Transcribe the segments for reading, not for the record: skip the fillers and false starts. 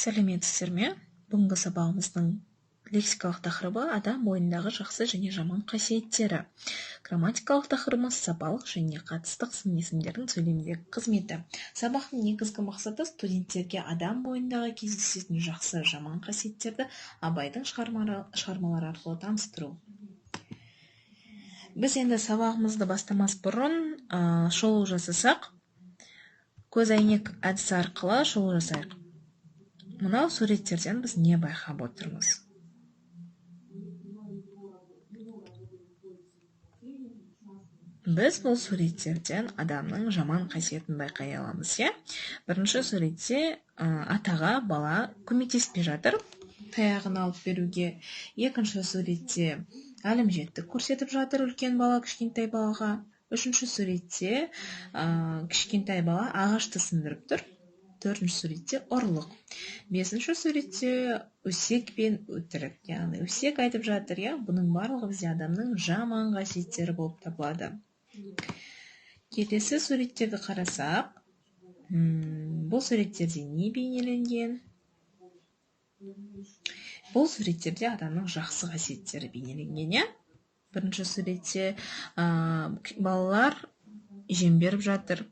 Сәлеметсіздер ме? Бүгінгі сабағымыздың лексикалық тақырыбы адам бойындағы жақсы және жаман қасиеттері. Грамматикалық тақырыбымыз сапалық және қатыстық сын есімдердің сөйлемдегі қызметі. Сабақтың негізгі мақсаты студенттерге адам бойындағы кездесетін жақсы, жаман қасиеттерді Абайдың шығармалары арқылы таныстыру. Біз енді сабағымызды бастамас бұрын шолу жасасақ, көз әйнек әдісі арқылы шолу жасайық. Мынау суреттерден біз не байқап отырмыз? Біз бұл суреттерден адамның жаман қасиетін байқай аламыз, иә? Бірінші суретте атаға бала көмектеспей жатыр, таяғын алып беруге. Екінші суретте әлімжеттік көрсетіп жатыр үлкен бала кішкентай балаға. Үшінші суретте кішкентай бала ағашты сындырып тұр. Төртінші суретте ұрлық. Бесінші суретте өсек пен өтірік, яғни өсек айтып жатыр, иә? Бұның барлығы бізде адамның жаман қасиеттері болып табылады. Келесі суреттерді қарасақ, бұл суреттерде не бейнеленген? Бұл суреттерде адамның жақсы қасиеттері бейнеленген, иә? Бірінші суретте балалар жем беріп жатыр.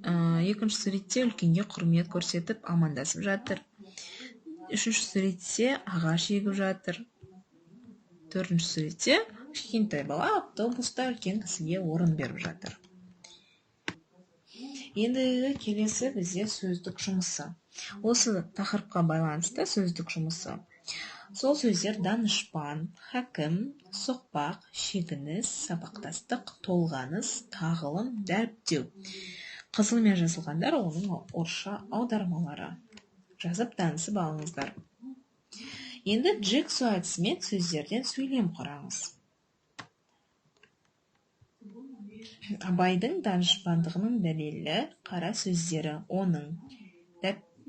Екінші суретте үлкенге құрмет көрсетіп амандасып жатыр. Үшінші суретте ағаш егіп жатыр. Төртінші суретте кішкентай бала автобуста үлкен кісіге орын беріп жатыр. Енді келесі бізде сөздік жұмысы. Осы тақырыпқа байланысты сөздік жұмысы. Сол сөздер данышпан, хакім, соқпақ, шегініс, сабақтастық, толғаныс, тағылым, дәріптеу. Қызылмен жазылғандар оның орысша аудармалары. Жазып танысып алыңыздар. Енді джигсо әдісімен сөздерден сөйлем құраңыз. Абайдың данышпандығының дәлелі қара сөздері оның.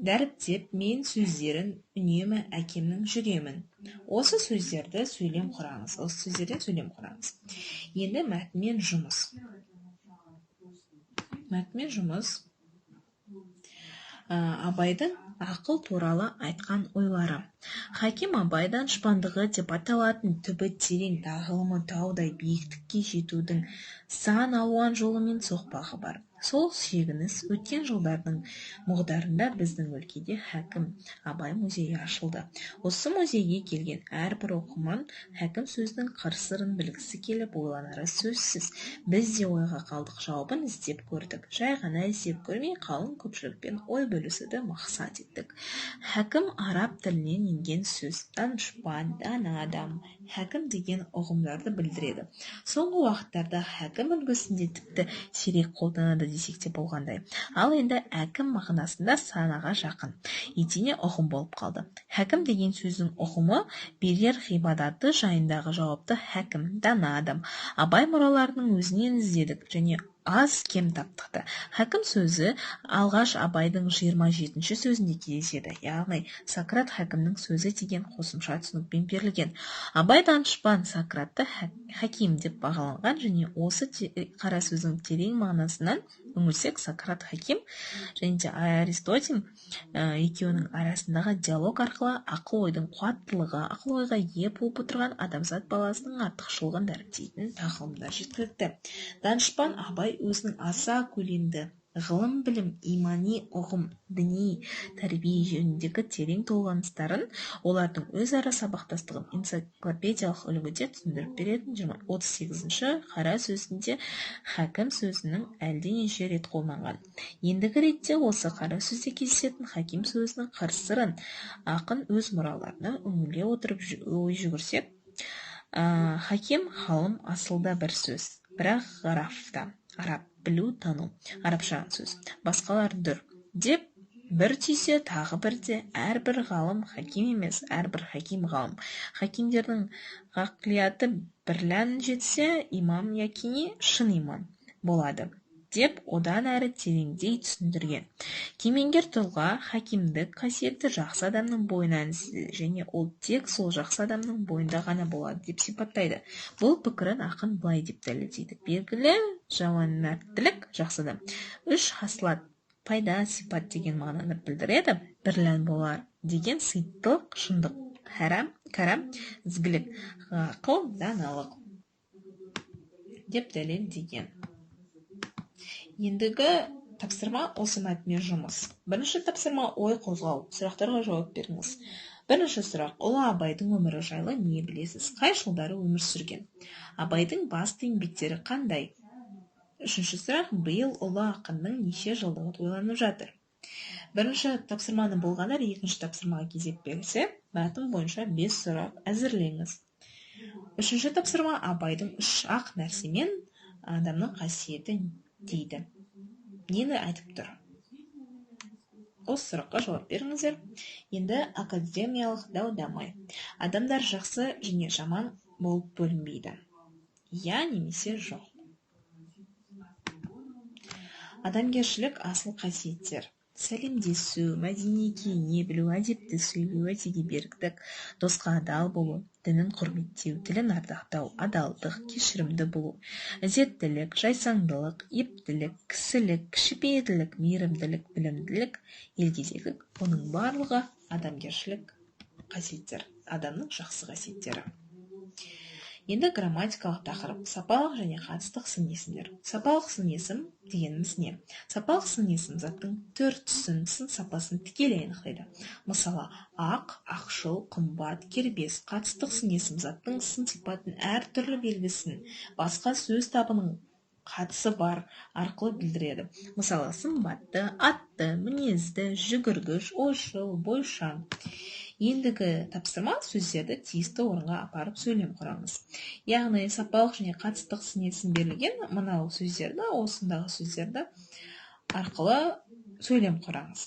Дәріптеп мен сөздерін үнемі әкемнің жүремін. Осы сөздерді сөйлем құраңыз. Осы сөздерден сөйлем құраңыз. Енді мәтінмен жұмыс. Мәтінмен жұмыс. Абайдың ақыл туралы айтқан ойлары. Хаким Абай данышпандығы деп аталатын түбі терең, тағылымы таудай биіктікке жетудің сан алуан жолы мен соқпағы бар. Сол шегініс өткен жылдардың мұғдарында біздің өлкеде Хаким Абай музейі ашылды. Осы музейге келген әрбір оқырман хакім сөзінің қыр-сырын білгісі келіп ойланары сөзсіз. Біз де ойға қалдық, жауабын іздеп көрдік. Жай ғана іздеп көрмей, қалың көпшілікпен ой бөлісуді мақсат еттік. Хакім араб тілінен енген сөз, данышпан, дана адам, хакім деген ұғымдарды білдіреді. Соңғы уақыттарда хакім үлгісінде тіпті сирек қолданады десек те болғандай. Ал енді әкім мағынасында санаға жақын, етене ұғым болып қалды. Хакім деген сөздің ұғымы берер ғибадаты жайындағы жауапты хакім, дана адам. Абай мұраларының өзінен іздедік және аз кем таптық та. Хакім сөзі алғаш Абайдың 27-ші сөзінде кездеседі, яғни Сократ хакімнің сөзі деген қосымша түсінікпен берілген. Абай данышпан Сократты хаким деп бағаланған және осы қара сөздің терең мағынасынан үңілсек, Сократ хаким және де Аристотель екеуінің арасындағы диалог арқылы ақыл ойдың қуаттылығы, ақыл ойға ие болып отырған адамзат баласының артықшылығын дәріптейтін тағылымдар жеткілікті. Данышпан Абай өзінің аса көлемді ғылым, білім, имани ұғым, діни тәрбие жөніндегі терең толғаныстарын, олардың өзара сабақтастығын энциклопедиялық үлгіде түсіндіріп беретін 38-ші қара сөзінде хакім сөзінің әлденеше рет қолданған. Ендігі ретте осы қара сөзде кездесетін хаким сөзінің қыр-сырын ақын өз мұраларына үңіле отырып ой жүгірсек, хаким ғалым асылда бір сөз, бірақ ғарафта, араб білу, тану, арабша сөз, басқалар дүр деп бір түйсе тағы бірде әрбір ғалым хаким емес, әрбір хаким ғалым. Хакимдердің ғақлияты бірлән жетсе, имам якини шын иман болады деп одан әрі тереңдей түсіндірген. Кемеңгер тұлға хакимдік қасиетті жақсы адамның бойынан іздейді және ол тек сол жақсы адамның бойында ғана болады деп сипаттайды. Бұл пікірін ақын былай деп дәлелдейді. Белгілі жауанмәрттілік жақсы адам. Үш хасылат пайда, сипат деген мағынаны білдіреді. Бірлән болар деген сыйттылық, шындық, кәрам, ізгілік, ғақыл, даналық деп дәлелдеген. Ендігі тапсырма осы мәтінмен жұмыс. Бірінші тапсырма ой қозғау. Сұрақтарға жауап беріңіз. Бірінші сұрақ. Ұлы Абайдың өмірі жайлы не білесіз? Қай жылдары өмір сүрген? Абайдың басты еңбектері қандай? Үшінші сұрақ. Биыл ұлы ақынның неше жылдығы тойланып жатыр? Бірінші тапсырманы болғандар екінші тапсырмаға кезек берілсе, мәтін бойынша 5 сұрақ әзірлеңіз. Үшінші тапсырма Абайдың үш ақ нәрсемен адамның қасиеті дейді. Нені айтып тұр? Осы сұраққа жауап беріңіздер. Енді академиялық дау-дамай. Адамдар жақсы және жаман болып бөлінбейді. Я немесе жоқ. Адамгершілік асыл қасиеттер. Сәлемдесу, мәдени киіне білу, әдепті сөйлеу, уәдеге беріктік, досқа адал болу, дінін құрметтеу, тілін ардақтау, адалдық, кешірімді болу, ізеттілік, жайсаңдылық, ептілік, кісілік, кішіпейілділік, мейірімділік, білімділік, елгезектік, оның барлығы адамгершілік қасиеттер, адамның жақсы қасиеттері. Енді грамматикалық тақырып, сапалық және қатыстық сын есімдер. Сапалық сын есім дегеніміз не? Сапалық сын есім заттың түр түсін, сын сапасын тікелей анықтайды. Мысалы, ақ, ақшыл, қымбат, кербез. Қатыстық сын есім заттың сын сипатын әртүрлі белгісін, басқа сөз табының қатысы бар арқылы білдіреді. Мысалы, сымбатты, атты, мінезді, жүгіргіш, ойшыл, бойшаң. Ендігі тапсырма сөздерді тиісті орынға апарып сөйлем құраңыз. Яғни сапалық және қатыстық сын есім берілген мынау сөздерді, осындағы сөздерді арқылы сөйлем құраңыз.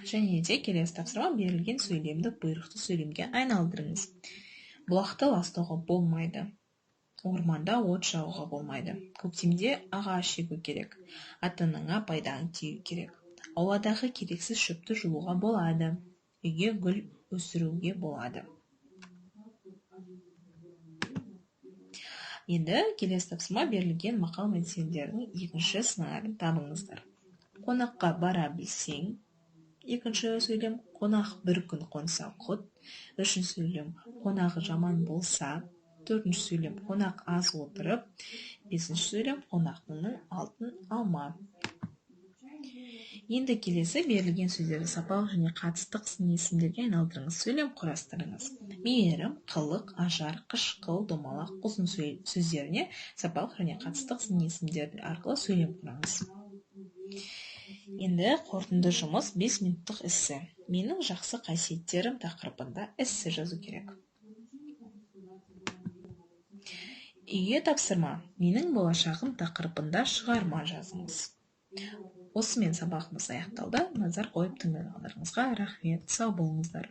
Және де келесі тапсырма берілген сөйлемді бұйрықты сөйлемге айналдырыңыз. Бұлақты ластауға болмайды. Орманда от жағуға болмайды. Көктемде ағаш егу керек. Ата-анаңа пайдаң тию керек. Ауладағы керексіз шөпті жұлуға болады. Үйге гүл өсіруге болады. Енді келесі тапсырма берілген мақал мәтелдердің екінші сыңарын табыңыздар. Қонаққа бара білсең, екінші сөйлем, қонақ бір күн қонса құт, үшінші сөйлем, қонағы жаман болса, төртінші сөйлем, қонақ аз отырып, бесінші сөйлем, қонақтың алтын алма. Енді келесі берілген сөздерді сапалық және қатыстық сын есімдерге айналдырыңыз, сөйлем құрастырыңыз. Мейірім, қылық, ажар, қышқыл, домалақ, ұзын сөздеріне сапалық және қатыстық сын есімдер арқылы сөйлем құраңыз. Енді қорытынды жұмыс 5 минуттық эссе. Менің жақсы қасиеттерім тақырыбында эссе жазу керек. Үйге тапсырма. Менің болашағым тақырыбында шығарма жазыңыз. Осымен сабағымыз аяқталды. Назар қойып тыңдағандарыңызға рахмет. Сау болыңыздар.